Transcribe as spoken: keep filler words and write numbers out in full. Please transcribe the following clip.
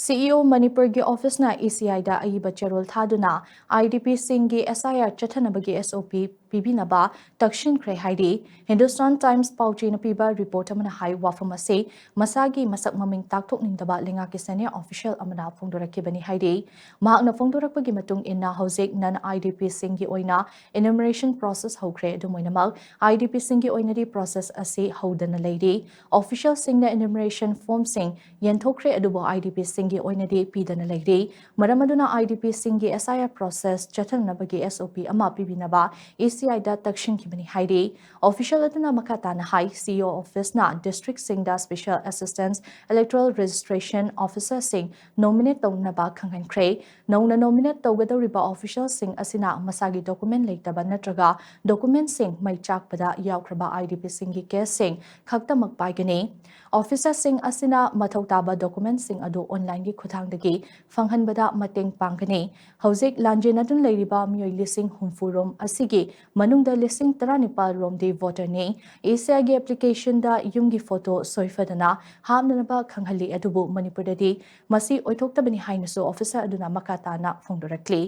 CEO ꯃꯅꯤꯄꯨꯔꯒꯤ ꯑꯣꯐꯤꯁꯅ ECIꯗ ꯑꯏꯕ ꯆꯦꯔꯣꯜ ꯊꯥꯗꯨꯅ IDPꯁꯤꯡꯒꯤ SIR ꯆꯠꯊꯅꯕꯒꯤ SOP ꯄꯤꯕꯤꯅꯕ ꯇꯛꯁꯤꯟꯈ꯭ꯔꯦ ꯍꯥꯏꯔꯤ꯫ ꯍꯤꯟꯗꯨꯁꯇꯥꯟ ꯇꯥꯏꯝꯁ ꯄꯥꯎꯆꯦꯅ ꯄꯤꯕ ꯔꯤꯄꯣꯔꯠ ꯑꯃꯅ ꯍꯥꯏ, ꯋꯥꯐꯝ ꯑꯁꯤ ꯃꯁꯥꯒꯤ ꯃꯁꯛ ꯃꯃꯤꯡ ꯇꯥꯛꯊꯣꯛꯅꯤꯡꯗꯕ ꯂꯩꯉꯥꯛꯀꯤ senior official ꯑꯃꯅ ꯐꯣꯡꯗꯣꯔꯛꯈꯤꯕꯅꯤ ꯍꯥꯏꯔꯤ꯫ ꯃꯍꯥꯛꯅ ꯐꯣꯡꯗꯣꯔꯛꯄꯒꯤ ꯃꯇꯨꯡ ꯏꯟꯅ, ꯍꯧꯖꯤꯛ non IDPꯁꯤꯡꯒꯤ ꯑꯣꯏꯅ enumeration process ꯍꯧꯈ꯭ꯔꯦ꯫ ꯑꯗꯨꯝ ꯑꯣꯏꯅꯃꯛ, IDPꯁꯤꯡꯒꯤ ꯑꯣꯏꯅꯗꯤ process ꯑꯁꯤ ꯍꯧꯗꯅ ꯂꯩꯔꯤ꯫ Officialꯁꯤꯡꯅ enumeration formꯁꯤꯡ ꯌꯦꯟꯊꯣꯛꯈ꯭ꯔꯦ, ꯑꯗꯨꯕꯨ IDPꯁꯤꯡꯒꯤ ꯑꯣꯏꯅꯗꯤ ꯄꯤꯗꯅ ꯂꯩꯔꯤ꯫ ꯃꯔꯝ ꯑꯗꯨꯅ IDPꯁꯤꯡꯒꯤ SIR process ꯆꯠꯊꯅꯕꯒꯤ SOP ꯑꯃ ꯄꯤꯕꯤꯅꯕ ECIꯗ ꯇꯛꯁꯤꯟꯈꯤꯕꯅꯤ ꯍꯥꯏꯔꯤ꯫ Official ꯑꯗꯨꯅ ꯃꯈꯥ ꯇꯥꯅ ꯍꯥꯏ, CEO officeꯅ districtꯁꯤꯡꯗ special assistant electoral registration officerꯁꯤꯡ nominate ꯇꯧꯅꯕ ꯈꯪꯍꯟꯈ꯭ꯔꯦ꯫ ꯅꯧꯅ nominate ꯇꯧꯒꯗꯧꯔꯤꯕ officialꯁꯤꯡ ꯑꯁꯤꯅ ꯃꯁꯥꯒꯤ document ꯂꯩꯇꯕ ꯅꯠꯇ꯭ꯔꯒ documentꯁꯤꯡ ꯃꯩ ꯆꯥꯛꯄꯗ ꯌꯥꯎꯈ꯭ꯔꯕ IDPꯁꯤꯡꯒꯤ caseꯁꯤꯡ ꯈꯛꯇꯃꯛ ꯄꯥꯏꯒꯅꯤ꯫ Officerꯁꯤꯡ ꯑꯁꯤꯅ ꯃꯊꯧ ꯇꯥꯕ documentꯁꯤꯡ ꯑꯗꯨ onlineꯒꯤ ꯈꯨꯠꯊꯥꯡꯗꯒꯤ ꯐꯪꯍꯟꯕꯗ ꯃꯇꯦꯡ ꯄꯥꯡꯒꯅꯤ꯫ ꯍꯧꯖꯤꯛ ꯂꯥꯟꯖꯦꯟꯅꯗꯨꯅ ꯂꯩꯔꯤꯕ ꯃꯤꯑꯣꯏ ꯂꯤꯁꯤꯡ ꯍꯨꯝꯐꯨ ꯔꯣꯝ ꯑꯁꯤꯒꯤ ꯃꯅꯨꯡꯗ ꯂꯤꯁꯤꯡ ꯇꯔꯥꯅꯤꯄꯥꯜ ꯔꯣꯝꯗꯤ voterꯅꯤ꯫ ECIꯒꯤ applicationꯗ ꯌꯨꯝꯒꯤ photo ꯁꯣꯏꯐꯗꯅ ꯍꯥꯞꯅꯅꯕ ꯈꯪꯍꯜꯂꯤ, ꯑꯗꯨꯕꯨ ꯃꯅꯤꯄꯨꯔꯗꯗꯤ ꯃꯁꯤ ꯑꯣꯏꯊꯣꯛꯇꯕꯅꯤ ꯍꯥꯏꯅꯁꯨ officer ꯑꯗꯨꯅ ꯃꯈꯥ ꯇꯥꯅ ꯐꯣꯡꯗꯣꯔꯛꯂꯤ꯫